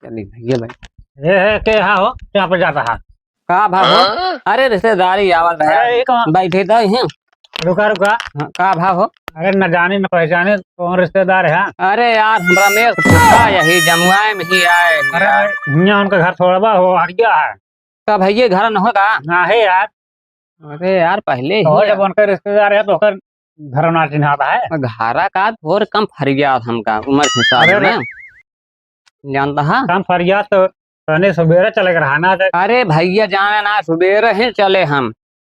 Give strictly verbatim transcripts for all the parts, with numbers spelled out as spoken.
चली भैया भाई। ए, ए, के हा हो? कहाँ पे जाता है? का भा हो? हाँ? अरे रिश्तेदारी आवत रहे। अरे, ये कौन? बैठे तो ही। रुका, रुका। हाँ, का भा हो? अरे न जाने न पहचाने कौन रिश्तेदार है? अरे यार, हमरा में एक फुफा यही जमुआए में ही आए हैं अरे यार। हियाँ उनका घर थोड़ा बा, वो हट गया है। का भैया घर न होगा? ना है यार। अरे यार, पहले ही तो जब उनके रिश्तेदार है तो ओकर घर ना चिन्हाता है। घरा का थोर कम फरियाद हमका उम्र के हिसाब अरे से रे। ना। जानता है? कम फरियाद तो तने सुबेरे चले के रहा ना। अरे भैया जाने ना, सुबेरे ही चले हम।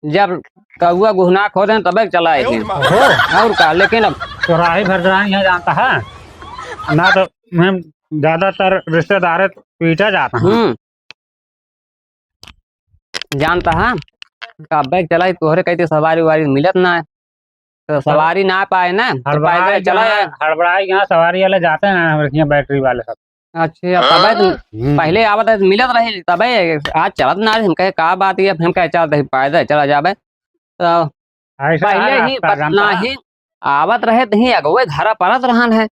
जब कौआ गुहना खोदे तबे चला आए थे। ओहो। और का, लेकिन अब चौराहे भर जाए यहाँ जानता है ना, तो हम ज्यादातर रिश्तेदार पीटा जाता है। हम्म। जानता है, कब्बे के चला, तोहरे कहते सवारी उवारी मिलत ना है, तो सवारी ना पाए ना, तो हड़बड़ाई पैदल चला यहाँ, है। हड़बड़ाई यहाँ सवारी वाले जाते हैं ना, हमारे यहाँ बैटरी वाले सब। अच्छा, तबे तो हम्म। पहले आवत है तो मिलत रही, तबे आज चलत ना रही, हम कहे का बात है, हम कहे चल रही पैदल चला जाबे, तो ऐसा पहले है ही रास्ता, बत-, जानता है? नहीं, आवत रहे तो ही अगुए घरा परत रहन है,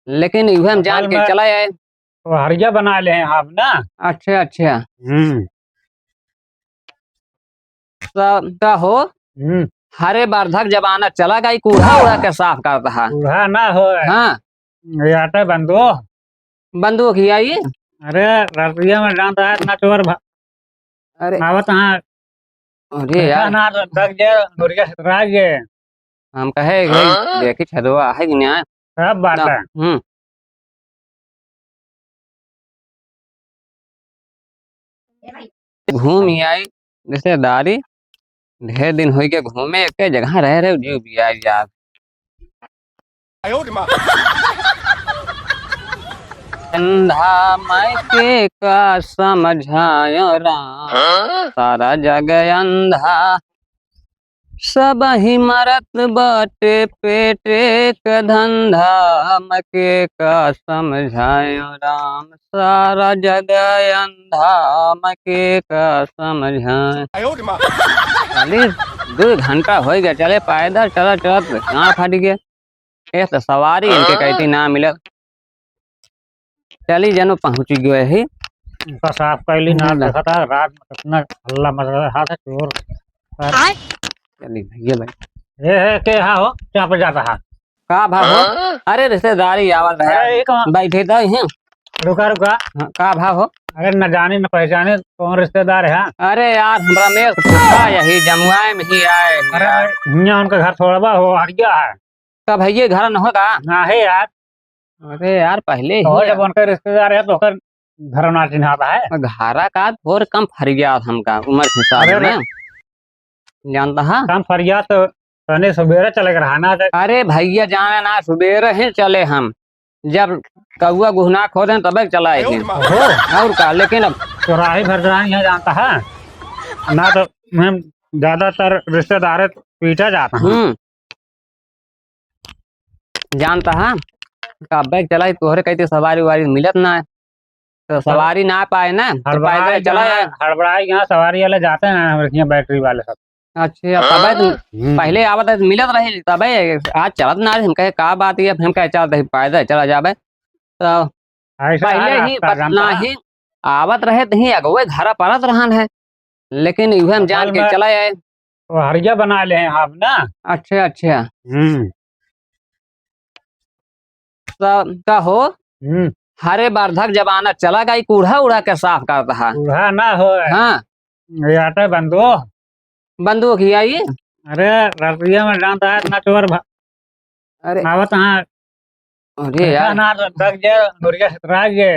लेकिन इहे हम जान असल के में चला आए। वो हरिया बना ले हैं आप ना। अच्छा, अच्छा। हम्म। त, त हो, हम्म। हरे बारधक जमाना चला गई, कूढ़ा उड़ा के साफ करता है। कूढ़ा ना हो। हाँ। ये आटे बंदो। बंदूक ही आई। अरे, रतिया में जानता है इतना चोर भा-, अरे। आवत हाँ। अरे देखा यार। ना तो दग जे, मुर्गे से राज जे। हम कहे, भाई, हाँ? देखी छदवा है कि नहीं? सब बात ना, है। हम्म। घूम ही आई रिश्तेदारी, ढेर दिन होई के घूमे, एके जगह रह रहे, जीव भी आई यार। अंधा मैं के का समझायो राम, हाँ? सारा जग अंधा। सबही मरत बाटे पेटे क धंधा, मके का समझायो राम, सारा जग अंधा, मके का समझायो। खाली दो घंटा होइ गया, चले पैदल चलत चलत गाँड़ फट गया। ए तो सवारी इनके कहती ना मिलत। चली जनो पहुँच गए ही। उनका साफ कैली ना हम्म। देखा था, रात में कितना हल्ला मच रहा था, चोर। आय। चली भैया भाई। ए, ए, के हा हो? कहाँ पे जाता है? का भा हो? हाँ? अरे रिश्तेदारी आवत रहे। अरे, ये कौन? बैठे तो ही। रुका, रुका। हाँ, का भा हो? अरे न जाने न पहचाने कौन रिश्तेदार है? अरे यार, हमरा में एक फुफा यही जमुआए में ही आए हैं अरे, यार। हियाँ उनका घर थोड़ा बा, वो हट गया है। का भैया घर न होगा? ना है यार। अरे यार, पहले ही तो जब उनके रिश्तेदार है तो ओकर घर ना चिन्हाता है। घरा का थोर कम फरियाद हमका उम्र के हिसाब अरे से रे। ना। जानता है? कम फरियाद तो तने सुबेरे चले के रहा ना। अरे भैया जाने ना, सुबेरे ही चले हम। जब कौआ गुहना खोदे तबे चला आए थे। ओहो। और का, लेकिन अब चौराहे भर जाए यहाँ जानता है ना, तो हम ज्यादातर रिश्तेदार पीटा जाता है। हम्म। जानता है, कब्बे के चला, तोहरे कहते सवारी उवारी मिलत ना है, तो सवारी ना पाए ना, तो हड़बड़ाई पैदल चला यहाँ, है। हड़बड़ाई यहाँ सवारी वाले जाते हैं ना, हमारे यहाँ बैटरी वाले सब। अच्छा, तबे तो हम्म। पहले आवत है तो मिलत रही, तबे आज चलत ना रही, हम कहे का बात है, हम कहे चल रही पैदल चला जाबे, तो ऐसा पहले है ही रास्ता, बत-, जानता है? नहीं, आवत रहे तो ही अगुए घरा परत रहन है, लेकिन इहे हम जान असल के में चला आए। वो हरिया बना ले हैं आप ना। अच्छा, अच्छा। हम्म। त-, का हो? हम्म। हरे बारधक जमाना चला गई, कूढ़ा उड़ा के साफ करता है। कूढ़ा ना हो। हाँ। ये आटे बंदो। बंदूक ही आई। अरे, रतिया में जानता है इतना चोर भा-, अरे। आवत हाँ। अरे देखा यार। ना तो दग जे, मुर्गे से राज जे।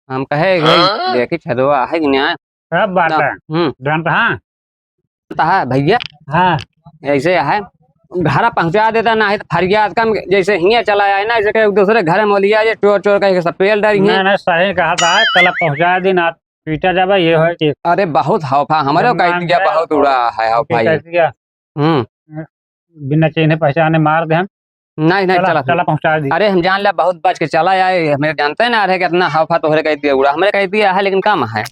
हम कहे, भाई, हाँ? देखी छदवा है कि नहीं? सब बात ना, है। हम्म। जानता है? जानता है, भैया? हाँ। ऐसे है, घरा पहुँचा देता ना है तो फरियाद कम, जैसे हियाँ चला आए ना, जैसे कि दूसरे घर में लिया, ये चोर, चोर कह के सब पेल डरी हैं। नहीं, नहीं, सही कहा था, चला पहुँचा दी ना, पीटा जाबे, ये है कि अरे, बहुत हौफा, हमरे जब कह मान दिया, गया, बहुत उड़ा है हौफा ये। कह दिया। हम्म। बिना चिन्हे पहचाने मार दे हम। नहीं, नहीं, चला, चला। चला पहुँचा दी। अरे, हम जान ले, बहुत बच के चला आए, हमें जानते ना रहे कि इतना हौफा तोहरे कह दिया उड़ा, हमरे कह दिया है, लेकिन कम है।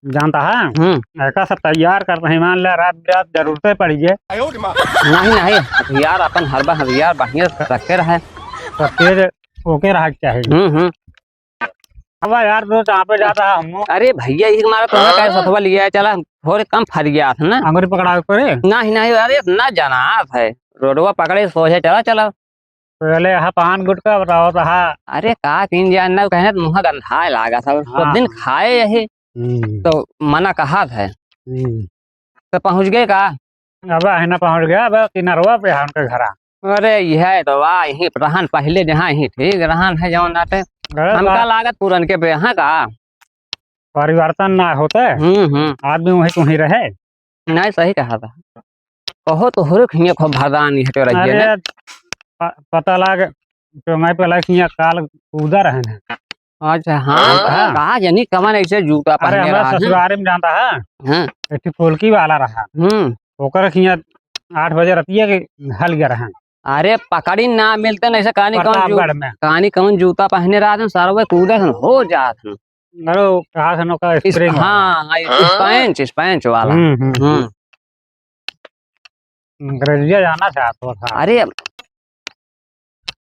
जानता है? हम्म। ऐसा सब तैयार करते हैं, मान ले, रात बिरात जरूरते पड़ी है। नहीं, नहीं, हथियार अपन हरबा हथियार बढ़िया रखे रहे। तो तेज ओके रहा के चाही। हम्म, हम्म। अब यार, तो जहाँ पे जाता है हम। अरे भैया, ये हमारा तो हाँ? का सथवा लिया है, चला, थोड़े कम फर गया था ना। अंगुरी पकड़ावे के पड़े? नहीं, नहीं, अरे इतना जनात है, रोडवा पकड़े सोझे चला, चला। पहले यहाँ पान गुटखा बताओ तो हाँ। अरे का तीन जान ना कहने तो मुँह गंधाए लागा था, सब हाँ। दिन खाए यही। हम्म। तो मना कहा था। हम्म। तो पहुँच गए का? अब है ना पहुँच गया, अब किनरवा पे है उनके घरा। अरे यह तो वाह, यहीं रहन पहले जहाँ यहीं ठीक रहन है जौन नाते। अरे हमका बा- लागत पुरनके पे यहाँ का। परिवर्तन ना होते, हम्म, हम्म। आदमी वहीं तो वहीं रहे। नहीं, सही कहा था। कहो तो हुरुक हियाँ खूब भरदान ये हटे रहिए अरे, ना। प-, पता लाग, चोंगाई पे लाग हियाँ काल कूदा रहे हैं। अच्छा, हाँ, हाँ। कहा जानी कमन ऐसे जूता अरे, पहने हमारा रहा है। ससुरारी में जानता है? हाँ। एक ठो फुलकी वाला रहा। हम्म। ओकर हियाँ आठ बजे रतिया के हल गया रहे। अरे, पकड़ी ना मिलते नहीं से कहानी कौन जू-, प्रतापगढ़ में। कहानी कौन जूता पहने रहा था, सारा वो कूदे सन, हो जात हन। अरे, वो कहा था ना का इस-, spring वाला। हाँ, हाँ, इस-, हाँ? Sponge, sponge वाला। हम्म, हम्म। हम्म। अंग्रेजिया जाना चाहत हो था। अरे,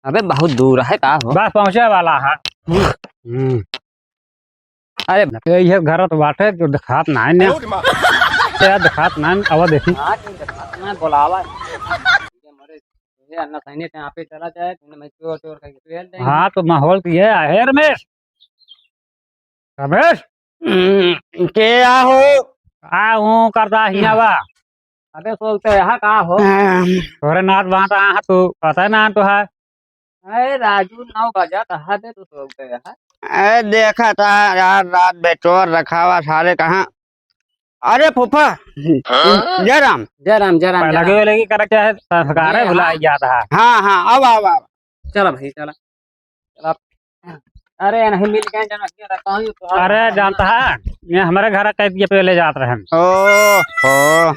अबे बहुत दूर है का हो? बस पहुँचे वाला है। हम्म। हम्म। अरे, ये घर तो बाटे जो दिखात ना है ने। क्या दिखात ना है, अब देखी। हाँ, क्यों दिखात ना है, बुलावा। ये मरे, ये अन्ना सैनी से यहाँ पे चला जाए, तूने मैं चोर, चोर कह के पेल देंगे। हाँ, तो माहौल तो ये है, रमेश। रमेश? हम्म, के आ हो? आ हूँ, करता हियाँ बा। अबे, सोचते यहाँ का हो? हम्म। तोरे नात बात आ, तू पता ना तो है। अरे राजू, नौ बजा तो है, तू सोचते यहाँ। अरे देखा था यार, रात बेचोर रखा हुआ सारे कहाँ। अरे फूफा, हाँ? जय राम। जय राम, जय राम, पहला जय राम। के लगी करे क्या है, संस्कार है, अरे भुला हाँ। गया था। हाँ, हाँ, अब, अब, अब। चला भाई, चला। चला। अरे, नहीं मिल गए, जना, ये रखा हूँ, तो अरे, जानता है, ये हमारे घर कैद किए पहले जात रहे। ओ, ओ।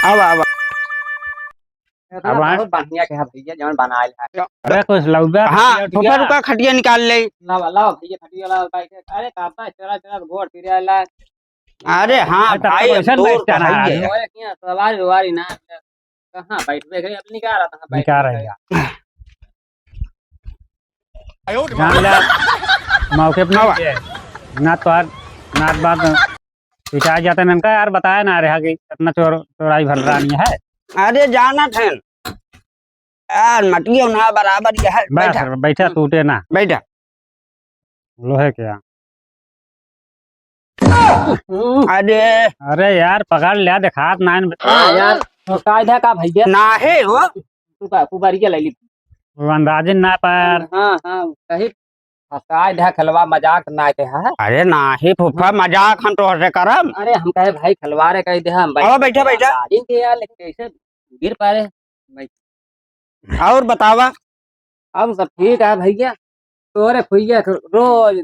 अब, अब। ये तो अब आए। बहुत बढ़िया के है भैया, जौन बनाए है। अरे, कुछ लौबा हाँ, खटिया फूफा उटिया। रुका, खटिया निकाल ले। लावा, लावा भैया, खटिया लावा, बैठे। अरे, काका, चला, चला, घोड़ फिरे आला। अरे हाँ अरे, तब भाई, तक वैसे दूर बैठता तो ना है आदमी। ये। ओए, क्या सवारी उवारी ना, कहाँ बैठबे गए? अब निकाल रहा था, निकाल बैठबे रहा गए। है। जान ले, मौके पे नहीं आवा। गए। ना तो यार, ना बात पिटा जाते हैं इनका यार, बताया ना रहा कि इतना चोर, चोराई भल रहा नहीं है। अरे जाना थे यार, मटियो ना बराबर ये है। बस, बैठा। बैठा, टूटे ना। बैठा। लोहे के यहाँ। अरे। अरे यार, पकड़ लिया, देखात नाइन। हाँ यार, तो कायदा का भैया? ना है हो। तू का, तू बारी के ले ली। वो अंदाजिन ना पर। हाँ, हाँ, सही। फंसाए धा खलवा, मजाक ना के है। अरे नाही फूफा, हाँ। मजाक हम तोहसे करम। अरे हम कहे भाई खलवारे कह दे हम। अब बैठा, बैठा। अंदाजिन के यार, लेकिन कैसे गिर पड़े? और बतावा? अब सब ठीक है भैया। तोरे फुइया के रोज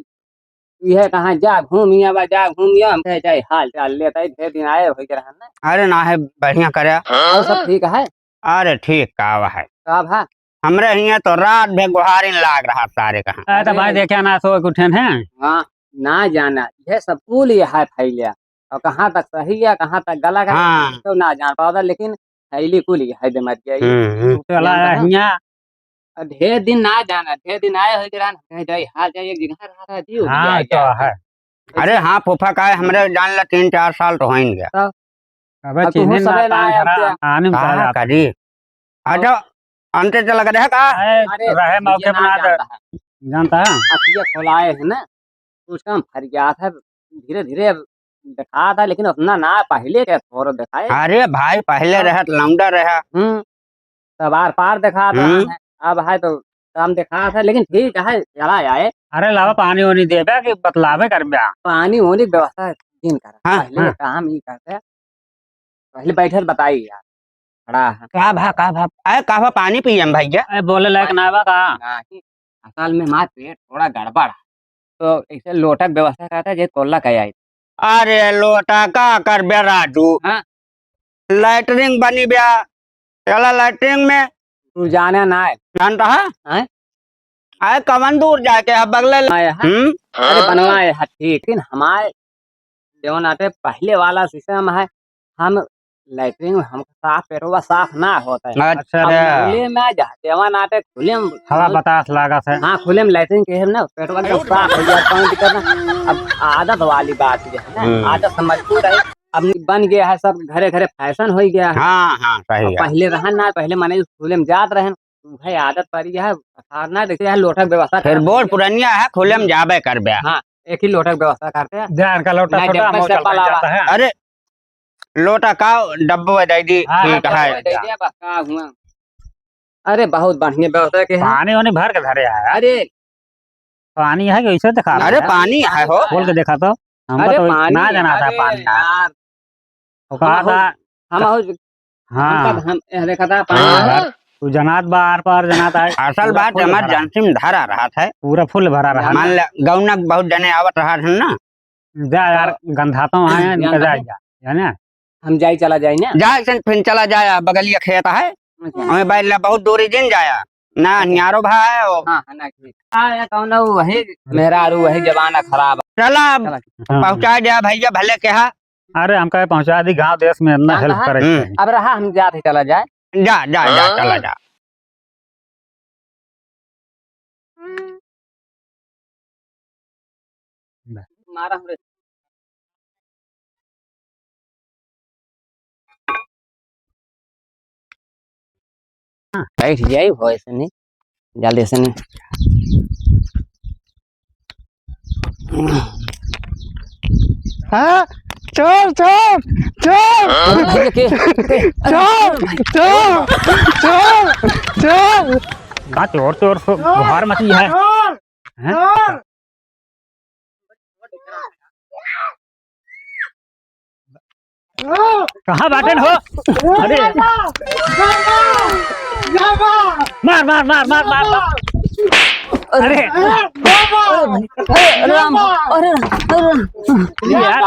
इहे कहाँ जा घूम आवा, जा घूम आवा, हम कहे जाए हाल चाल लेता है, ढेर दिन आए हो के रहन ना। अरे ना है, बढ़िया करे। और सब ठीक है? अरे ठीक का है? का भा? हमरे हियाँ तो रात भर गुहारिन लाग रहा सारे कहाँ। अरे तो भाई अरे। देखा ना सो उठन है। हाँ, ना जाना, ये सब कुल ये है फैलिया। और कहाँ तक सही है, कहाँ तक गलत है, हाँ। तो ना जान पावता, लेकिन फैली कुल ये है बीमारी है। हम्म, हम्म। चला जान पावा। हियाँ। अब ढेर दिन ना जाना, ढेर दिन आए हो के रहन, कहीं जाई, हाल जाई, एक जगह रहा था, जी, हाँ, उधिया तो गया। है। अरे हाँ, फूफा का है, हमरे जान ला तीन चार साल तो होइन गया। तब? अबे अब चीन्हे तुहू ना सबे ना तान आया धरा, क्या? आने में कहा चला जाता। करी? अच्छा, अंते चला गया का? अरे, अरे, रहे मौके ये पर ना ना दे। जानता है। जानता है? अखिया खोलाए है ना, उसका हम फरियाद है, धीरे धीरे अब दिखात है, लेकिन उतना ना पहले के थोड़ा दिखाए। अरे भाई, पहले हाँ। रहे तो लौंडा रहा। हम्म, तब आर पार दिखात हम्म। रहा है। अब है तो काम दिखात है, लेकिन ठीक है, चला जाए। अरे लावा पानी वानी देबे कि बतलावे करबे? पानी वानी व्यवस्था दिन कर। हाँ, पहले हाँ। काम ही करते। पहले बैठे तो बताई यार। खड़ा है। का भा, का भा? अरे का भा, पानी पियम भैया? अरे बोले लायक ना बा का? नहीं, असल में हमार पेट थोड़ा गड़बड़ है, तो ऐसे लोटा के व्यवस्था करता है, जे कोल्ला कह आई। अरे लोटा का करबे राजू? हाँ? लैट्रिन बनी बे, चला लैट्रिन में। तू जाने ना है। जानता है? हैं? अरे कवन दूर जाके है बगले ल-, आए हैं? हम्म? अरे बनवाए है ठीक, लेकिन हमारे जौन आते पहले वाला सिस्टम है, हम लैट्रिन में हमका साफ, पेटवा साफ ना होत है। अच्छा अब रे। खुले में आ जा, देवा नाटे खुले में। हवा बतास लागत है। हाँ, खुले में लैट्रिन के है ना, पेटवा एकदम साफ हो गया, कौन दिक्कत ना। अब आदत वाली बात ये है ना, हम्म। आदत से मजबूर है। अब बन गया है सब, घरे घरे फैशन हो गया है। हाँ, हाँ, सही अब है। पहले रहन ना, पहले मने खुले में जात रहन, उहे आदत पड़ी है, सारना देखते हैं, लोटा के व्यवस्था फिर करते बोर हैं। पुरनिया है, खुले में जाबे करबे। हाँ, एक ही लोटा के व्यवस्था करते हैं। जा, इनका लोटा नहीं, छोटा, डब्बे हम से चल पलावा। जाता है। अरे, लोटा का डब्बो दे दी, हाँ, ठीक डब्बो है। दे दिया, बस का हुआ। अरे, बहुत बढ़िया व्यवस्था के है। पानी वानी भर के धरे है। अरे, पानी है कि वैसे दिखा रहा अरे, है? पानी है हो। खोल के देखा तो। हमका अरे, तो पानी ना है, जाना था अरे पानी यार। यार। वो कहा हम था। हम और हाँ। हमका हम, ए, देखा था पानी हाँ, है। यार, तू जनात बा, आर पार जनात है। असल पूरा बात full भरा है। इमरजेंसी में धरा रहा था। पूरा full भरा रहा है। मान ले, गौना बहुत जने आवत रहा था ना। जा यार, तो गंधाता वहाँ है, इनका जान जा, दे। जा, जाने? हम जाई, चला जाई ना। जा, ऐसे फिर चला जाया, बगलिया खेत है। अच्छा। हमें बैल ला बहुत दूरी जिन जाया। ना अच्छा। न्यारो भा है वो। हाँ, हाँ, ना ठीक। हाँ, ये कौन है, वही मेहरारू, वही जमाना खराब है। चला, चला। हाँ। पहुँचा दिया भैया, भले कहा। अरे, हमका पहुँचा दी, गाँव देश में इतना जान help रहा? करे हम्म। चाहिए। अब रहा, हम जाते चला जाए। जा, जा, जा, हाँ। चला जा। मारा हमरे। बैठ जाई हो ऐसे नहीं, जल्दी से नहीं। हाँ, चोर, चोर, चोर। अरे भैया, के, के? चोर, चोर, चोर, चोर। का चोर, चोर, सो चोर, बाहर मची है। चोर, हैं? चोर। कहाँ बाटेन हो? अरे। मार, मार, मार, मार, मार, मार। अरे। अरे राम, अरे राम, अरे राम। यार।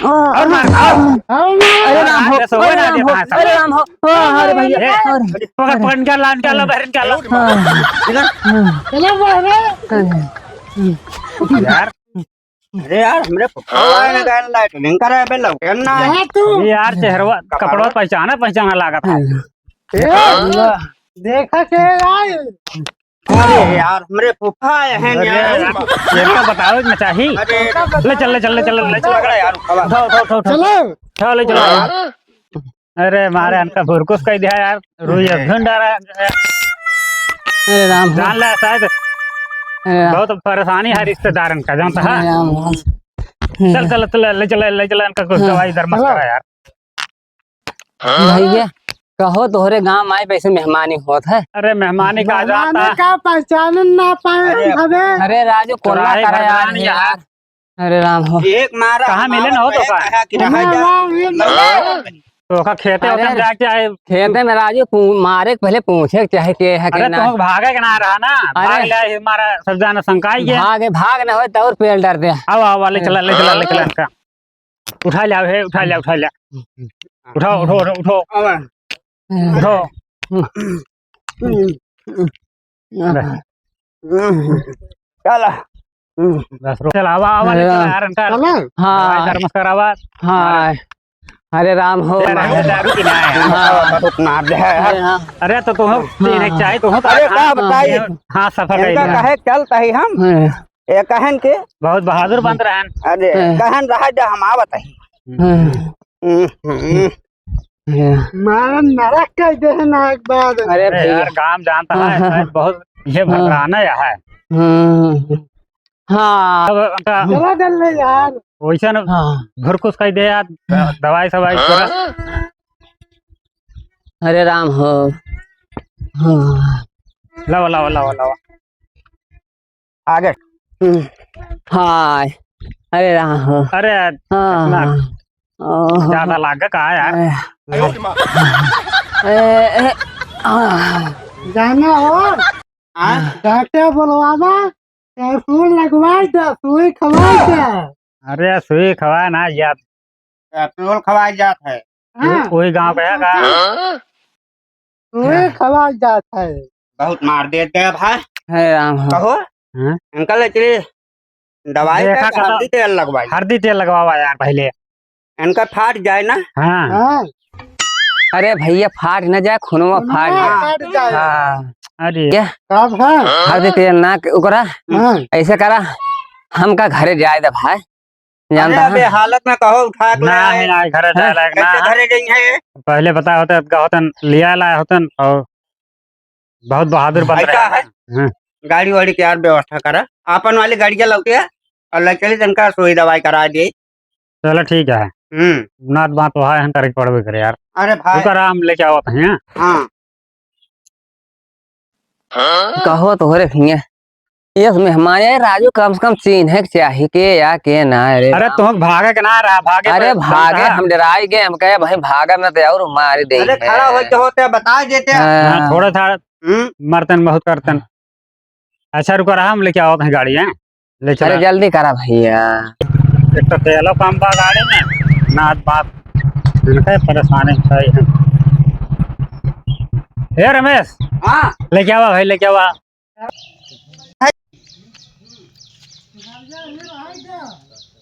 और मार, और। अरे राम हो, अरे राम हो, अरे राम हो। हाँ, अरे भैया, ए, अरे। पकड़, पकड़, निकाल ला, निकाल ला, बाहर निकाल ला। हाँ। यार। अरे यार, हमरे फुफा आए ना गए, लाइटनिंग करे, अबे लौटे ना। कहाँ तू? अरे यार, चेहरवा, कपड़वा पहचाना, पहचाना लागत है। ए, देखा के आए। अरे यार, हमरे फुफा आए हैं अरे यार। यार, इनका बतावे के ना चाही। अरे, ले चल, ले चल, ले चल, ले चल। पकड़ा यार, उठावा। उठाओ, उठाओ, उठाओ, उठाओ। चलो। उठाओ, ले चलो यार। अरे मारे, इनका भुरकुस कह दिया यार, रुई अब धुन डारा है। अरे राम हो। जान ले शायद अरे राम। बहुत परेशानी है रिश्तेदारन का, जानता है? अरे राम हो। चल, चल, चल, ले चल, ले चल, इनका कुछ हाँ। दवाई दरमस चलो। करा यार। भैया, कहो तोहरे गाँव में आए वैसे मेहमानी होत है। अरे मेहमानी का मेहमानी जाता। का पहचानन ना पाए अरे। अबे। अरे राजू, कोला चौराहे करा यार, भरदान यार। यार। अरे राम हो। एक मारा कहाँ मिले ना हो तो का? कहा कि रहा जा। तो का खेते अरे, होते जाके आए। खेते में राजू पू-, मारे के पहले पूछे के चाहे के है के अरे ना। तुम भागे के ना रहा ना, अरे। भाग ले आए, हमारा सब जाना शंकाई के। भागे, भाग ना होए तो और पेल डर दे। आओ, आओ, ले चला, ले चला, ले चला इनका। उठा ले, हे, उठा ले, उठा ले। उठाओ, उठो, उठो, उठो। आवा। उठो। चला। बस, रोक। चल, आवा, आवा, ले चला यार, इनका। चला। हाँ। नमस्कार, आवा। हाँ। हरे राम हो। अरे, दारू पीना है। हाँ। बहुत नाद है। अरे हाँ। अरे, तो तुम हाँ, तीन एक हाँ। चाय, तुम तो अरे, का हाँ, बताई? हाँ, सफा इनका कही। कहे चलता ही हम। हाँ। ये कहन के? बहुत बहादुर बन रहे हैं। अरे, हाँ। कहन रहा जा हम आवत ही। हाँ। हम्म, हम्म। हाँ। मारन नरक कह दे है ना एक बार। अरे अरे भैया। यार, काम जानता हाँ, है, हाँ, शायद हाँ। बहुत ये हाँ। भटराना है। हाँ। हाँ। अब उनका चला चल ले यार। वैसे न हाँ। भुरकुस कह दे यार, द-, दवाई सवाई पूरा। हरे राम हो। हाँ। लावा, लावा, लावा, लावा। आगे। हम्म। हाय। हरे राम हो। अरे, हाँ, इतना हाँ। ओहो। ज्यादा लागे का यार? अरे। ए, ए, हाँ। जाना हो? हाँ? डॉक्टर बुलवावा, कैप्सूल लगवाई दे, सुई खवाई दे। अरे, सुई खवाए ना यार। कैप्सूल खवाई जात है। हाँ। वही गाँव का है का? हाँ। सुई खवाई जात है। बहुत मार देते हैं भाई। हे राम हो। कहो, हाँ? अंकल, इतनी दवाई देखा का का हल्दी तेल लगवाई। हल्दी तेल लगवावा यार पहले। इनका फाट जाए ना। हाँ। हाँ। अरे भैया, फाट न जाए, खुनवा खुनवा फाट जाए। फाट जाए। हाँ। अरे। क्या? का भा? हरदी तेल ना के ओकरा हाँ। ऐसे करा, हमका घरे जाए दे भाई। जानता अरे, है? अबे हालत में कहो उठा के ना, लाए। है ना, घरे जाए हाँ। लायक ना कैसे है। घरे गई है? पहले बता होते, का होतन, लिया लाए होतन और बहुत बहादुर बन ऐसा रहे है? हैं। हाँ। गाड़ी वाड़ी के यार व्यवस्था करा, अपन वाली गाड़िया लौटे और ले चली तनका सुई दवाई करा दे। चलो ठीक है। हम्म। नात बात तो है, हम करे के पड़बे करे यार। अरे भाई। रुका रहा, हम लेके आवत हैं। हाँ। कहो तो हो रे भैया, ये मेहमान है राजू, कम से कम चीन्हे के चाही के या के ना रे। अरे तुम भागे के ना रहा, भागे अरे पर भागे, हाँ। हम डराई गए, हम कहे भाई भागे में तो और मार दे अरे है। खड़ा होके होते बता देते। हाँ। हाँ, थोड़ा सा हम्म। मरतन बहुत करतन। हाँ। अच्छा रुका रहा, हम लेके आवत हैं गाड़ी, हैं? ले चला। अरे जल्दी करा भैया। एक तो तेलो कम बा गाड़ी में, ना बात, इनका परेशानी है। ए रमेश, हाँ। लेके आवा भाई, लेके आवा।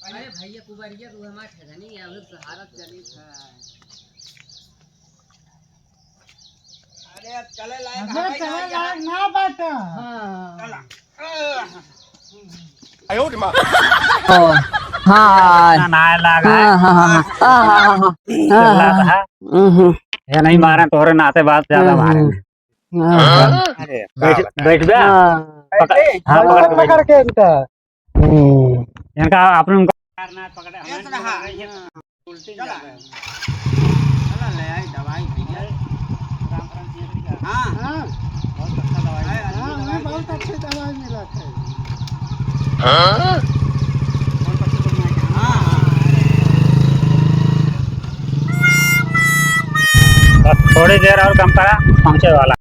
अरे भैया, कुबरिया तो हमार ठेकानी है, अभी सहारा चली था। अरे, अब चले लायक अबे, हमारे चले यहाँ लायक ना बाटा। हाँ। चला। ओ, हाँ। ना, ना, लाग है। हाँ, हाँ, हाँ, हाँ। हाँ, हाँ, हाँ, हाँ। चिल्ला हाँ, रहा। हम्म। ये नहीं मारे, तोहरे नाते बात ज्यादा हम्म, मारे। हम्म। हाँ। अरे, बैठ, बाप। बैठ जा। हाँ। पकड़, हाँ, पकड़ के बैठ। पकड़ के इनका। हम्म। इनका आपने उनको पकड़े, ऐसे रहा। उल्टी चला। ज्यादा है। चला ले आई दवाई भैया। हाँ। हाँ। बहुत अच्छा दवाई है। हाँ, हमें बहुत अच्छी दवाई मिला था। हाँ? बहुत अच्छी दवाई है। हाँ, हाँ। बस थोड़ी देर और कम करा, पहुँचे वाला।